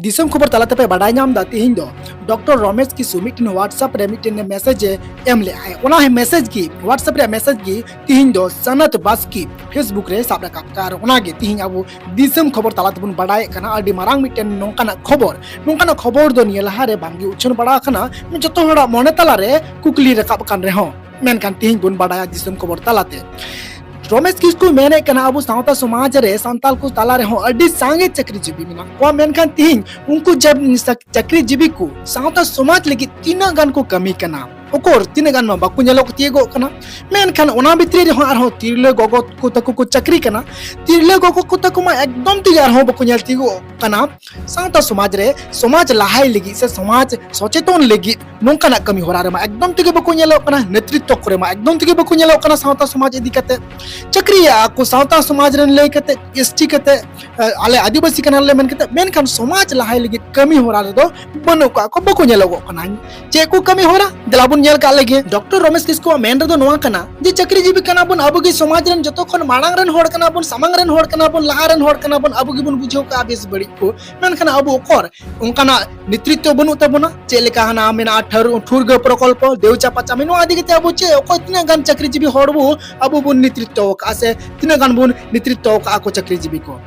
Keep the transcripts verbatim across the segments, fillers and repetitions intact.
ᱫᱤᱥᱚᱢ ᱠᱷᱚᱵᱚᱨ ᱛᱟᱞᱟ ᱛᱮᱯᱮ ᱵᱟᱰᱟᱭ ᱧᱟᱢ ᱮᱫᱟ, ᱛᱤᱦᱤᱧ ᱫᱚ ᱰᱚᱠᱴᱚᱨ ᱨᱚᱢᱮᱥ ᱠᱤᱥᱠᱩ ᱢᱤᱫᱴᱮᱱ WhatsApp ᱨᱮ ᱢᱤᱫᱴᱮᱱ ᱢᱮᱥᱮᱡᱽ ᱮ ᱮᱢ ᱞᱮᱫᱟᱭ᱾ ᱚᱱᱟ ᱢᱮᱥᱮᱡᱽ ᱜᱮ, WhatsApp ᱨᱮᱭᱟᱜ ᱢᱮᱥᱮᱡᱽ ᱜᱮ ᱛᱤᱦᱤᱧ ᱫᱚ ᱥᱟᱱᱟᱛ ᱵᱟᱥᱠᱤ Facebook ᱨᱮ ᱥᱟᱵ ᱨᱟᱠᱟᱵ ᱠᱟᱜᱼᱟ᱾ ᱟᱨ ᱚᱱᱟᱜᱮ ᱛᱤᱦᱤᱧ ᱟᱵᱚ ᱫᱤᱥᱚᱢ ᱠᱷᱚᱵᱚᱨ ᱛᱟᱞᱟ ᱛᱮᱵᱚᱱ ᱵᱟᱰᱟᱭᱮᱫ ᱠᱟᱱᱟ᱾ ᱟᱹᱰᱤ ᱢᱟᱨᱟᱝ ᱢᱤᱫᱴᱮᱱ ᱱᱚᱝᱠᱟᱱᱟᱜ ᱠᱷᱚᱵᱚᱨ, ᱱᱚᱝᱠᱟᱱᱟᱜ ᱠᱷᱚᱵᱚᱨ ᱫᱚ ᱱᱤᱭᱟᱹ ᱞᱟᱦᱟᱨᱮ ᱵᱟᱝᱜᱮ ᱩᱪᱷᱟᱹᱱ ᱵᱟᱲᱟ ᱟᱠᱟᱱᱟ᱾ ᱡᱚᱛᱚ ᱦᱚᱲᱟᱜ ᱢᱚᱱᱮ ᱛᱟᱞᱟᱨᱮ ᱠᱩᱠᱞᱤ ᱨᱟᱠᱟᱵ ᱟᱠᱟᱱ ᱨᱮᱦᱚᱸ, ᱢᱮᱱᱠᱷᱟᱱ ᱛᱤᱦᱤᱧ ᱵᱚᱱ ᱵᱟᱰᱟᱭᱟ ᱫᱤᱥᱚᱢ ᱠᱷᱚᱵᱚᱨ ᱛᱟᱞᱟᱛᱮ᱾ ᱨᱚᱢᱮᱥ ᱠᱤᱥᱠᱩ ᱢᱮᱱᱮᱫ ᱠᱟᱱᱟ, ᱟᱵᱚ ᱥᱟᱶᱛᱟ ᱥᱚᱢᱟᱡᱽ ᱨᱮ ᱥᱟᱱᱛᱟᱞ ᱠᱚ ᱛᱟᱞᱟ ᱨᱮᱦᱚᱸ ᱟᱹᱰᱤ ᱥᱟᱸᱜᱮ ᱪᱟᱹᱠᱨᱤᱡᱤᱵᱤ ᱢᱮᱱᱟᱜ ᱠᱚᱣᱟ, ᱢᱮᱱᱠᱷᱟᱱ ᱛᱤᱦᱤᱧ ᱩᱱᱠᱩ ᱡᱟᱵ-, ᱪᱟᱹᱠᱨᱤᱡᱤᱵᱤ ᱠᱚ ᱥᱟᱶᱛᱟ ᱥᱚᱢᱟᱡᱽ ᱞᱟᱹᱜᱤᱫ ᱛᱤᱱᱟᱹᱜ ᱜᱟᱱ ᱠᱚ ᱠᱟᱹᱢᱤ ᱠᱟᱱᱟ? ᱚᱠᱚᱨ ᱛᱤᱱᱟᱹᱜ ᱜᱟᱱ ᱢᱟ ᱵᱟᱠᱚ ᱧᱮᱞᱚᱜ ᱛᱤᱭᱳᱜᱚᱜ ᱠᱟᱱᱟ᱾ ᱢᱮᱱᱠᱷᱟᱱ ᱚᱱᱟ ᱵᱷᱤᱛᱨᱤ ᱨᱮᱦᱚᱸ ᱟᱨᱦᱚᱸ ᱛᱤᱨᱞᱟᱹ ᱜᱚᱜᱚ ᱠᱚ ᱛᱟᱠᱚ ᱠᱚ ᱪᱟᱹᱠᱨᱤ ᱠᱟᱱᱟ᱾ ᱛᱤᱨᱞᱟᱹ ᱜᱚᱜᱚ ᱠᱚ ᱛᱟᱠᱚ ᱢᱟ ᱮᱠᱫᱚᱢ ᱛᱮᱜᱮ ᱟᱨᱦᱚᱸ ᱵᱟᱠᱚ ᱧᱮᱞ ᱛᱤᱭᱳᱜᱚᱜ ᱠᱟᱱᱟ᱾ ᱥᱟᱶᱛᱟ ᱥᱚᱢᱟᱡᱽ ᱨᱮ ᱥᱚᱢᱟᱡᱽ ᱞᱟᱦᱟᱭ ᱞᱟᱹᱜᱤᱫ ᱥᱮ ᱥᱚᱢᱟᱡᱽ ᱥᱚᱪᱮᱛᱚᱱ ᱞᱟᱹᱜᱤᱫ ᱱᱚᱝᱠᱟᱱᱟᱜ ᱠᱟᱹᱢᱤ ᱦᱚᱨᱟ ᱨᱮᱢᱟ ᱮᱠᱫᱚᱢ ᱛᱮᱜᱮ ᱵᱟᱠᱚ ᱧᱮᱞᱚᱜ ᱠᱟᱱᱟ᱾ ᱱᱮᱛᱨᱤᱛᱛᱚ ᱠᱚᱨᱮ ᱢᱟ ᱮᱠᱫᱚᱢ ᱛᱮᱜᱮ ᱵᱟᱠᱚ ᱧᱮᱞᱚᱜ ᱠᱟᱱᱟ᱾ ᱥᱟᱶᱛᱟ ᱥᱚᱢᱟᱡᱽ ᱤᱫᱤ ᱠᱟᱛᱮ ᱪᱟᱹᱠᱨᱤᱭᱮᱫᱼᱟ ᱠᱚ, ᱥᱟᱶᱛᱟ ᱥᱚᱢᱟᱡᱽ ᱨᱮᱱ ᱞᱟᱹᱭ ᱠᱟᱛᱮ, ST ᱠᱟᱛᱮ, ᱟᱞᱮ ᱟᱹᱫᱤᱵᱟᱹᱥᱤ ᱠᱟᱱᱟᱞᱮ ᱢᱮᱱ ᱠᱟᱛᱮ, ᱢᱮᱱᱠᱷᱟᱱ ᱥᱚᱢᱟᱡᱽ ᱞᱟᱦᱟᱭ ᱞᱟᱹᱜᱤᱫ ᱠᱟᱹᱢᱤ ᱦᱚᱨᱟ ᱨᱮᱫᱚ ᱵᱟᱹᱱᱩᱜ ᱠᱟᱜ ᱠᱚ, ᱵᱟᱠᱚ ᱧᱮᱞᱚᱜᱚᱜ ᱠᱟᱱᱟ᱾ ᱪᱮᱫ ᱠᱚ ᱠᱟᱹᱢᱤ ᱦᱚᱨᱟ? ᱫᱮᱞᱟ ᱵᱚᱱ ᱧᱮᱞ ᱠᱟᱜ ᱞᱮᱜᱮ᱾ ᱰᱚᱠᱴᱚᱨ ᱨᱚᱢᱮᱥ ᱠᱤᱥᱠᱩᱣᱟᱜ ᱢᱮᱱ ᱨᱮᱫᱚ ᱱᱚᱣᱟ ᱠᱟᱱᱟ ᱡᱮ ᱪᱟᱹᱠᱨᱤᱡᱤᱵᱤ ᱠᱟᱱᱟ ᱵᱚᱱ, ᱟᱵᱚ ᱜᱮ ᱥᱚᱢᱟᱡᱽ ᱨᱮᱱ ᱡᱚᱛᱚ ᱠᱷᱚᱱ ᱢᱟᱲᱟᱝ ᱨᱮᱱ ᱦᱚᱲ ᱠᱟᱱᱟ ᱵᱚᱱ, ᱥᱟᱢᱟᱝ ᱨᱮᱱ ᱦᱚᱲ ᱠᱟᱱᱟ ᱵᱚᱱ, ᱞᱟᱦᱟ ᱨᱮᱱ ᱦᱚᱲ ᱠᱟᱱᱟ ᱵᱚᱱ, ᱟᱵᱚ ᱜᱮᱵᱚᱱ ᱵᱩᱡᱷᱟᱹᱣ ᱠᱟᱜᱼᱟ ᱵᱮᱥ ᱵᱟᱹᱲᱤᱡ ᱠᱚ᱾ ᱢᱮᱱᱠᱷᱟᱱ ᱟᱵᱚ ᱚᱠᱚᱨ ᱚᱱᱠᱟᱱᱟᱜ ᱱᱮᱛᱨᱤᱛᱛᱚ ᱵᱟᱹᱱᱩᱜ ᱛᱟᱵᱚᱱᱟ᱾ ᱪᱮᱫ ᱞᱮᱠᱟ ᱦᱟᱱᱟ ᱢᱮᱱᱟᱜᱼᱟ, ᱴᱷᱟᱹᱨ-, ᱴᱷᱩᱨᱜᱟᱹ ᱯᱨᱚᱠᱚᱞᱯᱚ, ᱫᱮᱣᱪᱟ ᱯᱟᱪᱟᱢᱤ, ᱱᱚᱣᱟ ᱤᱫᱤ ᱠᱟᱛᱮ ᱟᱵᱚ ᱪᱮᱫ, ᱚᱠᱚᱭ ᱛᱤᱱᱟᱹᱜ ᱜᱟᱱ ᱪᱟᱹᱠᱨᱤᱡᱤᱵᱤ ᱦᱚᱲ ᱵᱚ ᱟᱵᱚ ᱵᱚᱱ ᱱᱮᱛᱨᱤᱛᱛᱚ ᱟᱠᱟᱫᱼᱟ ᱥᱮ ᱛᱤᱱᱟᱹᱜ ᱜᱟᱱ ᱵᱚᱱ ᱱᱮᱛᱨᱤᱛᱛᱚ ᱟᱠᱟᱫᱼᱟ ᱠᱚ ᱪᱟᱹᱠᱨᱤᱡᱤᱵᱤ ᱠᱚ?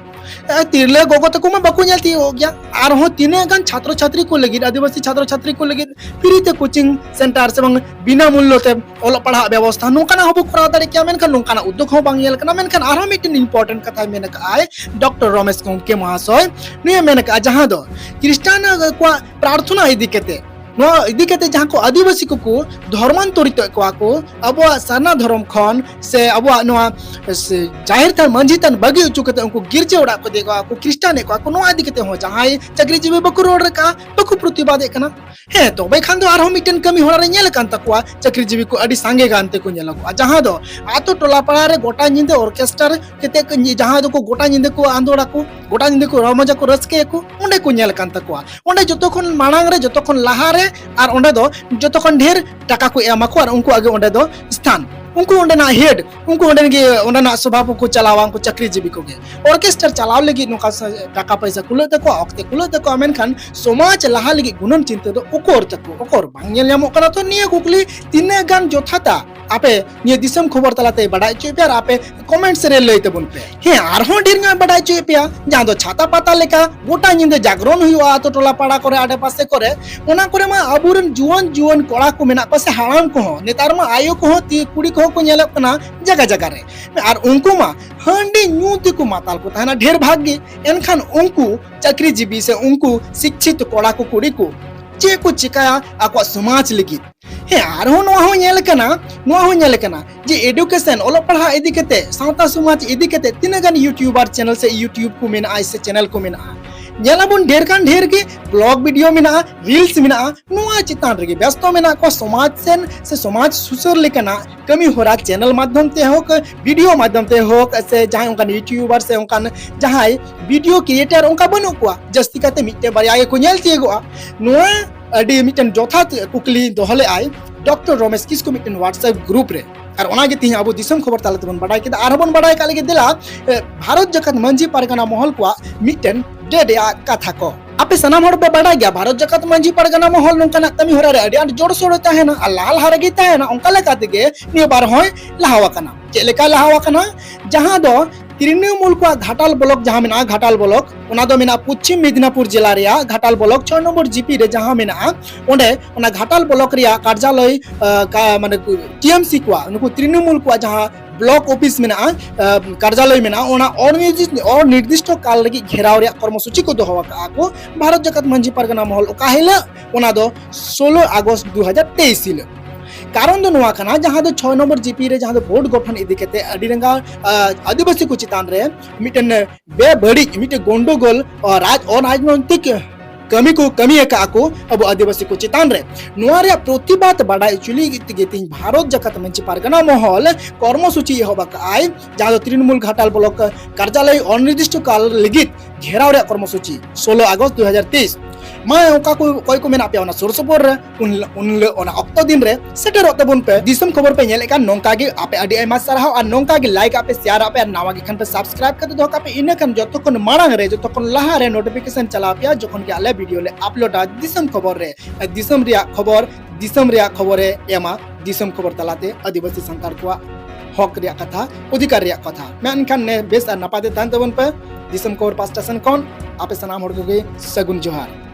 ᱮ, ᱛᱤᱨᱞᱟᱹ ᱜᱚᱜᱚ ᱛᱟᱠᱚ ᱢᱟ ᱵᱟᱠᱚ ᱧᱮᱞ ᱛᱤᱭᱳᱜᱚᱜ ᱜᱮᱭᱟ᱾ ᱟᱨᱦᱚᱸ ᱛᱤᱱᱟᱹᱜ ᱜᱟᱱ ᱪᱷᱟᱛᱨᱚ ᱪᱷᱟᱛᱨᱤ ᱠᱚ ᱞᱟᱹᱜᱤᱫ, ᱟᱹᱫᱤᱵᱟᱹᱥᱤ ᱪᱷᱟᱛᱨᱚ ᱪᱷᱟᱛᱨᱤ ᱠᱚ ᱞᱟᱹᱜᱤᱫ free ᱛᱮ coaching center ᱥᱮ ᱵᱟᱝ ᱵᱤᱱᱟ ᱢᱩᱞᱞᱚ ᱛᱮ ᱚᱞᱚᱜ ᱯᱟᱲᱦᱟᱜ ᱵᱮᱵᱚᱥᱛᱷᱟ, ᱱᱚᱝᱠᱟᱱᱟᱜ ᱦᱚᱸᱵᱚ ᱠᱚᱨᱟᱣ ᱫᱟᱲᱮ ᱠᱮᱭᱟ, ᱢᱮᱱᱠᱷᱟᱱ ᱱᱚᱝᱠᱟᱱᱟᱜ ᱩᱫᱽᱫᱳᱜᱽ ᱦᱚᱸ ᱵᱟᱝ ᱧᱮᱞ ᱠᱟᱱᱟ᱾ ᱢᱮᱱᱠᱷᱟᱱ ᱟᱨᱦᱚᱸ ᱢᱤᱫᱴᱮᱱ important ᱠᱟᱛᱷᱟᱭ ᱢᱮᱱ ᱟᱠᱟᱫᱼᱟᱭ ᱰᱚᱠᱴᱚᱨ ᱨᱚᱢᱮᱥ ᱜᱚᱢᱠᱮ ᱢᱚᱦᱟᱥᱚᱭ, ᱱᱩᱭᱮ ᱢᱮᱱ ᱟᱠᱟᱫᱼᱟ, ᱡᱟᱦᱟᱸ ᱫᱚ ᱠᱷᱨᱤᱥᱴᱟᱱ ᱠᱚᱣᱟᱜ ᱯᱨᱟᱨᱛᱷᱚᱱᱟ ᱤᱫᱤ ᱠᱟᱛᱮ, ᱱᱚᱣᱟ ᱤᱫᱤ ᱠᱟᱛᱮ ᱡᱟᱦᱟᱸ ᱠᱚ ᱟᱹᱫᱤᱵᱟᱹᱥᱤ ᱠᱚᱠᱚ ᱫᱷᱚᱨᱢᱟᱱᱛᱚᱨᱤᱛᱚ ᱠᱚᱣᱟ ᱠᱚ ᱟᱵᱚᱣᱟᱜ ᱥᱟᱨᱱᱟ ᱫᱷᱚᱨᱚᱢ ᱠᱷᱚᱱ, ᱥᱮ ᱟᱵᱚᱣᱟᱜ ᱱᱚᱣᱟ ᱥᱮ ᱡᱟᱦᱮᱨ ᱛᱷᱟᱱ ᱢᱟᱹᱡᱷᱤ ᱛᱷᱟᱱ ᱵᱟᱹᱜᱤ ᱦᱚᱪᱚ ᱠᱟᱛᱮ ᱩᱱᱠᱩ ᱜᱤᱨᱡᱟᱹ ᱚᱲᱟᱜ ᱠᱚ ᱤᱫᱤᱭᱮᱫ ᱠᱚᱣᱟ, ᱠᱚ ᱠᱷᱨᱤᱥᱴᱟᱱᱮᱫ ᱠᱚᱣᱟ ᱠᱚ, ᱱᱚᱣᱟ ᱤᱫᱤ ᱠᱟᱛᱮ ᱦᱚᱸ ᱡᱟᱦᱟᱸᱭ ᱪᱟᱹᱠᱨᱤᱡᱤᱵᱤ ᱵᱟᱠᱚ ᱨᱚᱲ ᱨᱟᱠᱟᱵᱼᱟ, ᱵᱟᱠᱚ ᱯᱨᱚᱛᱤᱵᱟᱫᱮᱫ ᱠᱟᱱᱟ᱾ ᱦᱮᱸ, ᱛᱚᱵᱮ ᱠᱷᱟᱱ ᱫᱚ ᱟᱨᱦᱚᱸ ᱢᱤᱫᱴᱮᱱ ᱠᱟᱹᱢᱤ ᱦᱚᱨᱟ ᱨᱮ ᱧᱮᱞ ᱟᱠᱟᱱ ᱛᱟᱠᱚᱣᱟ, ᱪᱟᱹᱠᱨᱤᱡᱤᱵᱤ ᱠᱚ ᱟᱹᱰᱤ ᱥᱟᱸᱜᱮ ᱜᱟᱱ ᱛᱮᱠᱚ ᱧᱮᱞᱚᱜᱚᱜᱼᱟ, ᱡᱟᱦᱟᱸ ᱫᱚ ᱟᱛᱳ ᱴᱚᱞᱟ ᱯᱟᱲᱟ ᱨᱮ ᱜᱚᱴᱟ ᱧᱤᱫᱟᱹ orchestra ᱠᱟᱛᱮ ᱠᱚ ᱧᱤ-, ᱡᱟᱦᱟᱸ ᱫᱚᱠᱚ ᱜᱚᱴᱟ ᱧᱤᱫᱟᱹ ᱠᱚ ᱟᱸᱫᱳᱲᱟᱠᱚ, ᱜᱚᱴᱟ ᱧᱤᱫᱟᱹ ᱠᱚ ᱨᱚᱢᱚᱡᱟᱠᱚ, ᱨᱟᱹᱥᱠᱟᱹᱭᱟᱠᱚ, ᱚᱸᱰᱮ ᱠᱚ ᱧᱮᱞ ᱟᱠᱟᱱ ᱛᱟᱠᱚᱣᱟ᱾ ᱚᱸᱰᱮ ᱡᱚᱛᱚ ᱠᱷᱚᱱ ᱢᱟᱲᱟᱝ ᱨᱮ, ᱡᱚᱛᱚ ᱠᱷᱚᱱ ᱞᱟᱦᱟ ᱨᱮ, ᱟᱨ ᱚᱸᱰᱮ ᱫᱚ ᱡᱚᱛᱚ ᱠᱷᱚᱱ ᱰᱷᱮᱨ ᱴᱟᱠᱟ ᱠᱚ ᱮᱢᱟ ᱠᱚ ᱟᱨ ᱩᱱᱠᱩᱣᱟᱜ ᱜᱮ ᱚᱸᱰᱮ ᱫᱚ ᱥᱛᱷᱟᱱ᱾ ᱩᱱᱠᱩ ᱚᱸᱰᱮᱱᱟᱜ ᱦᱮᱰ, ᱩᱱᱠᱩ ᱚᱸᱰᱮᱱ ᱜᱮ ᱚᱸᱰᱮᱱᱟᱜ ᱥᱚᱵᱷᱟᱯᱚᱛᱤ ᱠᱚ ᱪᱟᱞᱟᱣᱟ, ᱩᱱᱠᱩ ᱪᱟᱹᱠᱨᱤ ᱡᱤᱵᱤ ᱠᱚᱜᱮ᱾ ᱚᱨᱠᱮᱥᱴᱟᱨ ᱪᱟᱞᱟᱣ ᱞᱟᱹᱜᱤᱫ ᱱᱚᱝᱠᱟ ᱥᱟ-, ᱴᱟᱠᱟ ᱯᱚᱭᱥᱟ ᱠᱩᱞᱟᱹᱜ ᱛᱟᱠᱚᱣᱟ, ᱚᱠᱛᱮ ᱠᱩᱞᱟᱹᱜ ᱛᱟᱠᱚᱣᱟ, ᱢᱮᱱᱠᱷᱟᱱ ᱥᱚᱢᱟᱡᱽ ᱞᱟᱦᱟ ᱞᱟᱹᱜᱤᱫ ᱜᱩᱱᱟᱹᱱ ᱪᱤᱱᱛᱟᱹ ᱫᱚ ᱚᱠᱚᱨ ᱛᱟᱠᱚ, ᱚᱠᱚᱨ ᱵᱟᱝ ᱧᱮᱞ ᱧᱟᱢᱚᱜ ᱠᱟᱱᱟ᱾ ᱛᱚ ᱱᱤᱭᱟᱹ ᱠᱩᱠᱞᱤ ᱛᱤᱱᱟᱹᱜ ᱜᱟᱱ ᱡᱚᱛᱷᱟᱛᱟ, ᱟᱯᱮ ᱱᱤᱭᱟᱹ ᱫᱤᱥᱚᱢ ᱠᱷᱚᱵᱚᱨ ᱛᱟᱞᱟᱛᱮ ᱵᱟᱰᱟᱭ ᱦᱚᱪᱚᱭ ᱯᱮ ᱟᱨ ᱟᱯᱮ ᱠᱚᱢᱮᱱᱴᱥ ᱨᱮ ᱞᱟᱹᱭ ᱛᱟᱵᱚᱱ ᱯᱮ᱾ ᱦᱮᱸ, ᱟᱨᱦᱚᱸ ᱰᱷᱮᱨ ᱧᱚᱜ ᱵᱟᱰᱟᱭ ᱦᱚᱪᱚᱭᱮᱫ ᱯᱮᱭᱟ, ᱡᱟᱦᱟᱸ ᱫᱚ ᱪᱷᱟᱛᱟ ᱯᱟᱛᱟ ᱞᱮᱠᱟ ᱜᱚᱴᱟ ᱧᱤᱫᱟᱹ ᱡᱟᱜᱽᱨᱚᱱ ᱦᱩᱭᱩᱜᱼᱟ ᱟᱛᱳ ᱴᱚᱞᱟ ᱯᱟᱲᱟ ᱠᱚᱨᱮ, ᱟᱰᱮ ᱯᱟᱥᱮ ᱠᱚᱨᱮ᱾ ᱚᱱᱟ ᱠᱚᱨᱮ ᱢᱟ ᱟᱵᱚᱨᱮᱱ ᱡᱩᱣᱟᱹᱱ ᱡᱩᱣᱟᱹᱱ ᱠᱚᱲᱟ ᱠᱚ ᱢᱮᱱᱟᱜ ᱠᱚᱣᱟ ᱥᱮ ᱦᱟᱲᱟᱢ ᱠᱚᱦᱚᱸ, ᱱᱮᱛᱟᱨ ᱢᱟ ᱟᱭᱳ ᱠᱚᱦᱚᱸ ᱛᱤ ᱠᱩᱲᱤ ᱠᱚᱦᱚᱸ ᱠᱚ ᱧᱮᱞᱚᱜ ᱠᱟᱱᱟ ᱡᱟᱭᱜᱟ ᱡᱟᱭᱜᱟ ᱨᱮ᱾ ᱟᱨ ᱩᱱᱠᱩ ᱢᱟ ᱦᱟᱺᱰᱤ ᱧᱩ ᱛᱮᱠᱚ ᱢᱟᱛᱟᱞ ᱠᱚ ᱛᱟᱦᱮᱱᱟ ᱰᱷᱮᱨ ᱵᱷᱟᱜᱽ ᱜᱮ᱾ ᱮᱱᱠᱷᱟᱱ ᱩᱱᱠᱩ ᱪᱟᱹᱠᱨᱤ ᱡᱤᱵᱤ ᱥᱮ ᱩᱱᱠᱩ ᱥᱤᱠᱪᱷᱤᱛ ᱠᱚᱲᱟ ᱠᱚ ᱠᱩᱲᱤ ᱠᱚ ᱪᱮᱫ ᱠᱚ ᱪᱤᱠᱟᱹᱭᱟ ᱟᱠᱚᱣᱟᱜ ᱥᱚᱢᱟᱡᱽ ᱞᱟᱹᱜᱤᱫ? ᱦᱮᱸ, ᱟᱨᱦᱚᱸ ᱱᱚᱣᱟ ᱦᱚᱸ ᱧᱮᱞ ᱠᱟᱱᱟ, ᱱᱚᱣᱟ ᱦᱚᱸ ᱧᱮᱞ ᱠᱟᱱᱟ ᱡᱮ education, ᱚᱞᱚᱜ ᱯᱟᱲᱦᱟᱜ ᱤᱫᱤ ᱠᱟᱛᱮ, ᱥᱟᱶᱛᱟ ᱥᱚᱢᱟᱡᱽ ᱤᱫᱤ ᱠᱟᱛᱮ ᱛᱤᱱᱟᱹᱜ ᱜᱟᱱ YouTuber channel ᱥᱮ YouTube ᱠᱚ ᱢᱮᱱᱟᱜᱼᱟ ᱥᱮ channel ᱠᱚ ᱢᱮᱱᱟᱜᱼᱟ, ᱧᱮᱞᱟᱵᱚᱱ ᱰᱷᱮᱨ ᱠᱷᱟᱱ ᱰᱷᱮᱨ ᱜᱮ blog video ᱢᱮᱱᱟᱜᱼᱟ, reels ᱢᱮᱱᱟᱜᱼᱟ, ᱱᱚᱣᱟ ᱪᱮᱛᱟᱱ ᱨᱮᱜᱮ ᱵᱮᱥᱛᱚ ᱢᱮᱱᱟᱜ ᱠᱚᱣᱟ᱾ ᱥᱚᱢᱟᱡᱽ ᱥᱮᱱ ᱥᱮ ᱥᱚᱢᱟᱡᱽ ᱥᱩᱥᱟᱹᱨ ᱞᱮᱠᱟᱱᱟᱜ ᱠᱟᱹᱢᱤ ᱦᱚᱨᱟ channel ᱢᱟᱫᱽᱫᱷᱚᱢ ᱛᱮ ᱦᱳᱠ, video ᱢᱟᱫᱽᱫᱷᱚᱢ ᱛᱮ ᱦᱳᱠ, ᱥᱮ ᱡᱟᱦᱟᱸᱭ ᱚᱱᱠᱟᱱ YouTuber ᱥᱮ ᱚᱱᱠᱟᱱ ᱡᱟᱦᱟᱸᱭ video creator ᱚᱱᱠᱟ ᱵᱟᱹᱱᱩᱜ ᱠᱚᱣᱟ, ᱡᱟᱹᱥᱛᱤ ᱠᱟᱛᱮ ᱢᱤᱫᱴᱮᱱ ᱵᱟᱨᱭᱟ ᱜᱮᱠᱚ ᱧᱮᱞ ᱛᱤᱭᱳᱜᱚᱜᱼᱟ᱾ ᱱᱚᱣᱟ ᱟᱹᱰᱤ ᱢᱤᱫᱴᱮᱱ ᱡᱚᱛᱷᱟᱛ ᱠᱩᱠᱞᱤ ᱫᱚᱦᱚ ᱞᱮᱫᱟᱭ ᱰᱚᱠᱴᱚᱨ ᱨᱚᱢᱮᱥ ᱠᱤᱥᱠᱩ ᱢᱤᱫᱴᱮᱱ WhatsApp group ᱨᱮ᱾ ᱟᱨ ᱚᱱᱟᱜᱮ ᱛᱮᱦᱮᱧ ᱟᱵᱚ ᱫᱤᱥᱚᱢ ᱠᱷᱚᱵᱚᱨ ᱛᱟᱞᱟ ᱛᱮᱵᱚᱱ ᱵᱟᱰᱟᱭ ᱠᱮᱫᱟ᱾ ᱟᱨᱦᱚᱸ ᱵᱚᱱ ᱵᱟᱰᱟᱭ ᱠᱟᱜ ᱞᱮᱜᱮ ᱫᱮᱞᱟ, ᱮ, ᱵᱷᱟᱨᱚᱛ ᱡᱟᱠᱟᱛ ᱢᱟᱹᱡᱷᱤ ᱯᱟᱨᱜᱟᱱᱟ ᱢᱚᱦᱚᱞ ᱠᱚᱣᱟᱜ ᱢᱤᱫᱴᱮᱱ date ᱨᱮᱭᱟᱜ ᱠᱟᱛᱷᱟ ᱠᱚ᱾ ᱟᱯᱮ ᱥᱟᱱᱟᱢ ᱦᱚᱲ ᱯᱮ ᱵᱟᱰᱟᱭ ᱜᱮᱭᱟ, ᱵᱷᱟᱨᱚᱛ ᱡᱟᱠᱟᱛ ᱢᱟᱹᱡᱷᱤ ᱯᱟᱨᱜᱟᱱᱟ ᱢᱚᱦᱚᱞ ᱱᱚᱝᱠᱟᱱᱟᱜ ᱠᱟᱹᱢᱤ ᱦᱚᱨᱟ ᱨᱮ ᱟᱹᱰᱤ ᱟᱸᱴ ᱡᱳᱨ ᱥᱳᱨ ᱮ ᱛᱟᱦᱮᱱᱟ ᱟᱨ ᱞᱟᱦᱟ ᱞᱟᱦᱟ ᱨᱮᱜᱮᱭ ᱛᱟᱦᱮᱱᱟ᱾ ᱚᱱᱠᱟ ᱞᱮᱠᱟ ᱛᱮᱜᱮ ᱱᱤᱭᱟᱹ ᱵᱟᱨ ᱦᱚᱸᱭ ᱞᱟᱦᱟ ᱟᱠᱟᱱᱟ᱾ ᱪᱮᱫ ᱞᱮᱠᱟᱭ ᱞᱟᱦᱟ ᱟᱠᱟᱱᱟ? ᱡᱟᱦᱟᱸ ᱫᱚ ᱛᱨᱤᱱᱢᱩᱞ ᱠᱚᱣᱟᱜ ᱜᱷᱟᱴᱟᱞ ᱵᱞᱚᱠ ᱡᱟᱦᱟᱸ ᱢᱮᱱᱟᱜᱼᱟ, ᱜᱷᱟᱴᱟᱞ ᱵᱞᱚᱠ, ᱚᱱᱟ ᱫᱚ ᱢᱮᱱᱟᱜᱼᱟ ᱯᱚᱪᱷᱤᱢ ᱢᱮᱫᱤᱱᱟᱯᱩᱨ ᱡᱮᱞᱟ ᱨᱮᱭᱟᱜ ᱜᱷᱟᱴᱟᱞ ᱵᱞᱚᱠ ᱪᱷᱚᱭ ᱱᱚᱢᱵᱚᱨ ᱡᱤᱯᱤ ᱨᱮ ᱡᱟᱦᱟᱸ ᱢᱮᱱᱟᱜᱼᱟ᱾ ᱚᱸᱰᱮ ᱚᱱᱟ ᱜᱷᱟᱴᱟᱞ ᱵᱞᱚᱠ ᱨᱮᱭᱟᱜ ᱠᱟᱨᱡᱟᱞᱚᱭ, ᱟ, ᱠᱟ-, ᱢᱟᱱᱮ TMC ᱠᱚᱣᱟᱜ, ᱱᱩᱠᱩ ᱛᱨᱤᱱᱢᱩᱞ ᱠᱚᱣᱟᱜ ᱡᱟᱦᱟᱸ ᱵᱞᱚᱠ ᱚᱯᱷᱤᱥ ᱢᱮᱱᱟᱜᱼᱟ, ᱟ, ᱠᱟᱨᱡᱟᱞᱚᱭ ᱢᱮᱱᱟᱜᱼᱟ, ᱚᱱᱟ ᱚᱱᱤᱨᱫᱤᱥ-, ᱚᱱᱤᱨᱫᱤᱥᱴᱚ ᱠᱟᱞ ᱞᱟᱹᱜᱤᱫ ᱜᱷᱮᱨᱟᱣ ᱨᱮᱭᱟᱜ ᱠᱚᱨᱢᱚᱥᱩᱪᱤ ᱠᱚ ᱫᱚᱦᱚ ᱟᱠᱟᱫᱼᱟ ᱠᱚ ᱵᱷᱟᱨᱚᱛ ᱡᱟᱠᱟᱛ ᱢᱟᱹᱡᱷᱤ ᱯᱟᱨᱜᱟᱱᱟ ᱢᱚᱦᱚᱞ᱾ ᱚᱠᱟ ᱦᱤᱞᱳᱜ? ᱚᱱᱟ ᱫᱚ ᱥᱳᱞᱳ ᱟᱜᱚᱥᱴ ᱫᱩ ᱦᱟᱡᱟᱨ ᱛᱮᱭᱤᱥ ᱦᱤᱞᱳᱜ᱾ ᱠᱟᱨᱚᱱ ᱫᱚ ᱱᱚᱣᱟ ᱠᱟᱱᱟ, ᱡᱟᱦᱟᱸ ᱫᱚ ᱪᱷᱚᱭ ᱱᱚᱢᱵᱚᱨ ᱡᱤᱯᱤ ᱨᱮ ᱡᱟᱦᱟᱸ ᱫᱚ ᱵᱳᱨᱰ ᱜᱚᱴᱷᱚᱱ ᱤᱫᱤ ᱠᱟᱛᱮ ᱟᱹᱰᱤ ᱨᱟᱸᱜᱟᱣ, ᱟ, ᱟᱹᱫᱤᱵᱟᱹᱥᱤ ᱠᱚ ᱪᱮᱛᱟᱱ ᱨᱮ ᱢᱤᱫᱴᱮᱱ ᱵᱮᱵᱟᱹᱲᱤᱡ, ᱢᱤᱫᱴᱮᱱ ᱜᱚᱱᱰᱳᱜᱳᱞ, ᱟ, ᱨᱟᱡᱽ ᱚᱨᱟᱡᱽᱱᱳᱭᱛᱤᱠ ᱠᱟᱹᱢᱤ ᱠᱚ ᱠᱟᱹᱢᱤ ᱟᱠᱟᱫᱼᱟ ᱠᱚ ᱟᱵᱚ ᱟᱹᱫᱤᱵᱟᱹᱥᱤ ᱠᱚ ᱪᱮᱛᱟᱱ ᱨᱮ᱾ ᱱᱚᱣᱟ ᱨᱮᱭᱟᱜ ᱯᱨᱚᱛᱤᱵᱟᱫ ᱵᱟᱰᱟᱭ ᱦᱚᱪᱚ ᱞᱟᱹᱜᱤᱫ ᱛᱮᱜᱮ ᱛᱮᱦᱮᱧ ᱵᱷᱟᱨᱚᱛ ᱡᱟᱠᱟᱛ ᱢᱟᱹᱡᱷᱤ ᱯᱟᱨᱜᱟᱱᱟ ᱢᱚᱦᱚᱞ ᱠᱚᱨᱢᱚᱥᱩᱪᱤ ᱮᱦᱚᱵ ᱟᱠᱟᱫᱼᱟᱭ, ᱡᱟᱦᱟᱸ ᱫᱚ ᱛᱨᱤᱱᱢᱩᱞ ᱜᱷᱟᱴᱟᱞ ᱵᱞᱚᱠ ᱠᱟᱨᱡᱟᱞᱚᱭ ᱚᱱᱤᱨᱫᱤᱥᱴᱚ ᱠᱟᱞ ᱞᱟᱹᱜᱤᱫ ᱜᱷᱮᱨᱟᱣ ᱨᱮᱭᱟᱜ ᱠᱚᱨᱢᱚᱥᱩᱪᱤ ᱥᱳᱞᱳ ᱟᱜᱚᱥᱴ ᱫᱩ ᱦᱟᱡᱟᱨ ᱛᱮᱭᱤᱥ᱾ ᱢᱟ ᱚᱠᱟ ᱠᱚ ᱚᱠᱚᱭ ᱠᱚ ᱢᱮᱱᱟᱜ ᱯᱮᱭᱟ ᱚᱱᱟ ᱥᱩᱨ ᱥᱩᱯᱩᱨ ᱨᱮ, ᱩᱱ ᱩᱱ ᱦᱤᱞᱳᱜ ᱚᱱᱟ ᱚᱠᱛᱚ ᱫᱤᱱ ᱨᱮ ᱥᱮᱴᱮᱨᱚᱜ ᱛᱟᱵᱚᱱ ᱯᱮ᱾ ᱫᱤᱥᱚᱢ ᱠᱷᱚᱵᱚᱨ ᱯᱮ ᱧᱮᱞᱮᱫ ᱠᱟᱱ ᱱᱚᱝᱠᱟ ᱜᱮ ᱟᱯᱮ ᱟᱹᱰᱤ ᱟᱭᱢᱟ ᱥᱟᱨᱦᱟᱣ, ᱟᱨ ᱱᱚᱝᱠᱟ ᱜᱮ ᱞᱟᱭᱤᱠ ᱟᱯᱮ, ᱥᱮᱭᱟᱨ ᱟᱯᱮ, ᱟᱨ ᱱᱟᱣᱟ ᱜᱮ ᱠᱷᱟᱱ ᱯᱮ ᱥᱟᱵᱥᱠᱨᱟᱭᱤᱵ ᱠᱟᱛᱮ ᱫᱚᱦᱚ ᱠᱟᱜ ᱯᱮ᱾ ᱤᱱᱟᱹ ᱠᱷᱟᱱ ᱡᱚᱛᱚ ᱠᱷᱚᱱ ᱢᱟᱲᱟᱝ ᱨᱮ, ᱡᱚᱛᱚ ᱠᱷᱚᱱ ᱞᱟᱦᱟ ᱨᱮ ᱱᱳᱴᱤᱯᱷᱤᱠᱮᱥᱚᱱ ᱪᱟᱞᱟᱣ ᱯᱮᱭᱟ ᱡᱚᱠᱷᱚᱱ ᱜᱮ ᱟᱞᱮ ᱵᱷᱤᱰᱤᱭᱳ ᱞᱮ ᱟᱯᱞᱳᱰᱟ ᱫᱤᱥᱚᱢ ᱠᱷᱚᱵᱚᱨ ᱨᱮ᱾ ᱫᱤᱥᱚᱢ ᱨᱮᱭᱟᱜ ᱠᱷᱚᱵᱚᱨ, ᱫᱤᱥᱚᱢ ᱨᱮᱭᱟᱜ ᱠᱷᱚᱵᱚᱨᱮ ᱮᱢᱟ, ᱫᱤᱥᱚᱢ ᱠᱷᱚᱵᱚᱨ ᱛᱟᱞᱟᱛᱮ ᱟᱹᱫᱤᱵᱟᱹᱥᱤ ᱥᱟᱱᱛᱟᱲ ᱠᱚᱣᱟᱜ ᱦᱚᱠ ᱨᱮᱭᱟᱜ ᱠᱟᱛᱷᱟ, ᱚᱫᱷᱤᱠᱟᱨ ᱨᱮᱭᱟᱜ ᱠᱟᱛᱷᱟ᱾ ᱢᱟ ᱮᱱᱠᱷᱟᱱ ᱱᱮ ᱵᱮᱥ ᱟᱨ ᱱᱟᱯᱟᱭ ᱛᱮ ᱛᱟᱦᱮᱱ ᱛᱟᱵᱚᱱ ᱯᱮ᱾ ᱫᱤᱥᱚᱢ ᱠᱷᱚᱵᱚᱨ ᱯᱟᱥᱴᱟ ᱥᱮᱱ ᱠᱷᱚᱱ ᱟᱯᱮ ᱥᱟᱱᱟᱢ ᱦᱚᱲ ᱠᱚᱜᱮ ᱥᱟᱹᱜᱩᱱ ᱡᱚᱦᱟᱨ᱾